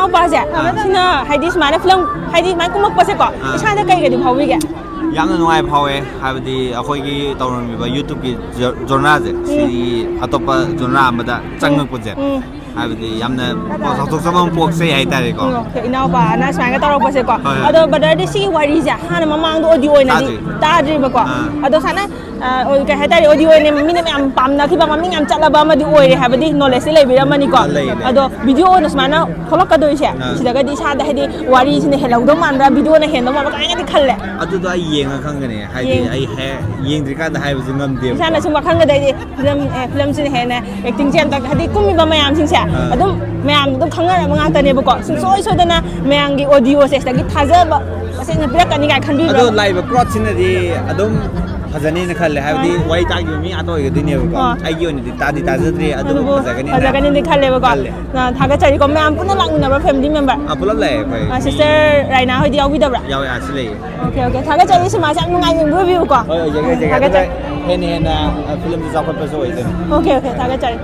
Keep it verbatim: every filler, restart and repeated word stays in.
ꯅꯨꯄꯥꯁꯦ, ꯁꯤꯅ ꯍꯥꯏꯗꯤ ꯁꯨꯃꯥꯏꯅ ꯐꯤꯂꯝ, ꯍꯥꯏꯗꯤ ꯁꯨꯃꯥꯏꯅ ꯀꯨꯝꯃꯛꯄꯁꯦꯀꯣ, ꯏꯁꯥꯗ ꯀꯩꯒꯗꯤ ꯐꯥꯎꯕꯤꯒꯦ? ꯌꯥꯝꯅ ꯅꯨꯡꯉꯥꯏ ꯐꯥꯎꯋꯦ꯫ ꯍꯥꯏꯕꯗꯤ ꯑꯩꯈꯣꯏꯒꯤ ꯇꯧꯔꯝꯃꯤꯕ YouTubeꯀꯤ ꯖꯣ- ꯖꯣꯅꯔꯥꯁꯦ, ꯁꯤꯗꯤ ꯑꯇꯣꯞꯄ ꯖꯣꯅꯔꯥ ꯑꯃꯗ ꯆꯪꯉꯛꯄꯁꯦ, ꯎꯝ꯫ ꯍꯥꯏꯕꯗꯤ ꯌꯥꯝꯅ ꯄꯥꯎ ꯆꯥꯎꯊꯣꯛꯆꯕ ꯑꯃ ꯄꯣꯛꯆꯩ ꯍꯥꯏꯇꯥꯔꯦꯀꯣ꯫ ꯎꯝ, okay, ꯏꯅꯥꯎꯄꯥꯅ ꯁꯨꯃꯥꯏꯅ ꯇꯧꯔꯛꯄꯁꯦꯀꯣ꯫ ꯍꯣꯏ, ꯍꯣꯏ꯫ ꯑꯗꯣ ꯕ꯭ꯔꯗꯔꯗꯤ ꯁꯤꯒꯤ ꯋꯥꯔꯤꯁꯦ ꯍꯥꯟꯅ ꯃꯃꯥꯡꯗ ꯑꯣꯗꯤꯑꯣ ꯑꯣꯏꯅꯗꯤ ꯇꯥꯗ꯭ꯔꯤ꯫ ꯇꯥꯗ꯭ꯔꯤꯕꯀꯣ꯫ ꯑꯥ꯫ ꯑꯗꯣ ꯁꯨꯃꯥꯏꯅ, ꯑ, ꯑꯣ, ꯀꯩ ꯍꯥꯏꯇꯥꯔꯦ, ꯑꯣꯗꯤꯑꯣ ꯑꯣꯏꯅ ꯃꯤꯅ ꯃꯌꯥꯝ ꯄꯥꯝꯅꯈꯤꯕ, ꯃꯃꯤꯡ ꯌꯥꯝ ꯆꯠꯂꯕ ꯑꯃꯗꯤ ꯑꯣꯏꯔꯦ ꯍꯥꯏꯕꯗꯤ ꯅꯣꯂꯦꯖꯇꯤ ꯂꯩꯕꯤꯔꯝꯃꯅꯤꯀꯣ꯫ ꯂꯩ, ꯂꯩ꯫ ꯑꯗꯣ ꯚꯤꯗꯤꯑꯣ ꯑꯣꯏꯅ ꯁꯨꯃꯥꯏꯅ ꯊꯣꯛꯂꯛꯀꯗꯣꯏꯁꯦ, ꯑꯥ꯫ ꯁꯤꯗꯒꯗꯤ ꯏꯁꯥꯗ ꯍꯥꯏꯗꯤ ꯋꯥꯔꯤꯁꯤꯅ ꯍꯦꯜꯍꯧꯗꯧ ꯃꯥꯟꯕ꯭ꯔꯥ, ꯚꯤꯗꯤꯑꯣꯅ ꯍꯦꯟꯗꯧ ꯃꯥꯟꯕ꯭ꯔꯥ ꯀꯥꯏꯅꯗꯤ ꯈꯜꯂꯦ꯫ ꯑꯗꯨꯗꯣ ꯑꯩ ꯌꯦꯡꯉ ꯈꯪꯒꯅꯤ꯫ ꯍꯥꯏꯗꯤ ꯌꯦꯡ- ꯑꯩ ꯍꯦꯛ ꯌꯦꯡꯗ꯭ꯔꯤꯀꯥꯟꯗ ꯍꯥꯏꯕꯁꯨ ꯉꯝꯗꯦꯕ꯫ ꯏꯁꯥꯅ ꯁꯨꯝ ꯋꯥꯈꯜꯒꯗꯩꯗꯤ ꯐꯤꯂꯝ, ꯑꯦ, ꯐꯤꯂꯝꯁꯤꯅ ꯍꯦꯟꯅ ꯑꯦꯛꯇꯤꯡꯁꯦ ꯌꯥꯝ ꯇꯧ-, ꯍꯥꯏꯗꯤ ꯀꯨꯝꯃꯤꯕ ꯃꯌꯥꯝꯁꯤꯡꯁꯦ ꯑꯥ꯫ ꯑꯗꯨꯝ ꯃꯌꯥꯝ ꯑꯗꯨꯝ ꯈꯪꯅꯔꯕ ꯉꯥꯛꯇꯅꯦꯕꯀꯣ꯫ ꯁꯨꯡꯁꯣꯏ ꯁꯣꯏꯗꯅ ꯃꯌꯥꯝꯒꯤ ꯑꯣꯗꯤꯑꯣꯁꯦ ꯁꯤꯗꯒꯤ ꯊꯥꯖꯕ ꯇꯁꯦꯡꯅ ꯄꯤꯔꯛꯀꯅꯤ ꯀꯥꯏꯅ ꯈꯟꯕꯤꯕ꯭ꯔꯥ? ꯑꯗꯣ ꯂꯥꯛꯏꯕ ꯀ꯭ꯔꯣꯠꯁꯤꯅꯗꯤ ꯑꯗꯨꯝ ꯐꯖꯅꯤꯅ ꯈꯜꯂꯦ꯫ ꯍꯥꯏꯕꯗꯤ ꯑꯥ꯫ ꯋꯥꯔꯤ ꯇꯥꯈꯤꯕ ꯃꯤ ꯉꯥꯛꯇ ꯑꯣꯏꯒꯗꯣꯏꯅꯦꯕꯀꯣ꯫ ꯑꯥ꯫ ꯑꯩꯒꯤ ꯑꯣꯏꯅꯗꯤ ꯇꯥꯗꯤ ꯇꯥꯖꯗ꯭ꯔꯤ, ꯑꯗꯨꯕꯨ ꯑꯗꯨꯕꯨ ꯐꯖꯒꯅꯤꯅ ꯐꯖꯒꯅꯤꯗꯤ ꯈꯜꯂꯦꯕꯀꯣ꯫ ꯈꯜꯂꯦ꯫ ꯑ, ꯊꯥꯒꯠꯆꯔꯤꯀꯣ꯫ ꯃꯌꯥꯝ ꯄꯨꯟꯅ ꯂꯥꯛꯃꯤꯟꯅꯕ꯭ꯔꯥ, ꯐꯦꯃꯤꯂꯤ ꯃꯦꯝꯕꯔ? ꯑꯥ, ꯄꯨꯂꯞ ꯂꯥꯛꯑꯦ ꯑꯩꯈꯣꯏ꯫ ꯑ, ꯁꯤꯁꯇꯔ ꯔꯥꯏꯅꯥ ꯍꯣꯏꯗꯤ ꯌꯥꯎꯕꯤꯗꯕ꯭ꯔꯥ? ꯌꯥꯎꯋꯦ, ꯑꯥꯔꯠꯁꯤ ꯂꯩꯌꯦ꯫ Okay, okay, ꯊꯥꯒꯠꯆꯔꯤ꯫ ꯁꯤꯃꯥꯁꯦ ꯌꯥꯝ ꯅꯨꯡꯉꯥꯏꯅ ꯌꯦꯡꯕꯤꯔꯨꯕꯤꯌꯨꯀꯣ꯫ ꯍꯣꯏ, ꯍꯣꯏ, ꯌꯦꯡꯉꯦ, ꯌꯦꯡꯉꯦ꯫ ꯑꯗꯨꯒ ꯊꯥꯒꯠꯆꯔꯤ꯫ ꯍꯦꯟꯅ ꯍꯦꯟꯅ, ꯑ, ꯐꯤꯂꯝꯁꯦ ꯆꯥꯎꯈꯠꯄꯁꯨ ꯑꯣꯏꯗꯣꯏꯅꯦ꯫ Okay, okay, ꯊꯥꯒꯠꯆꯔꯤ꯫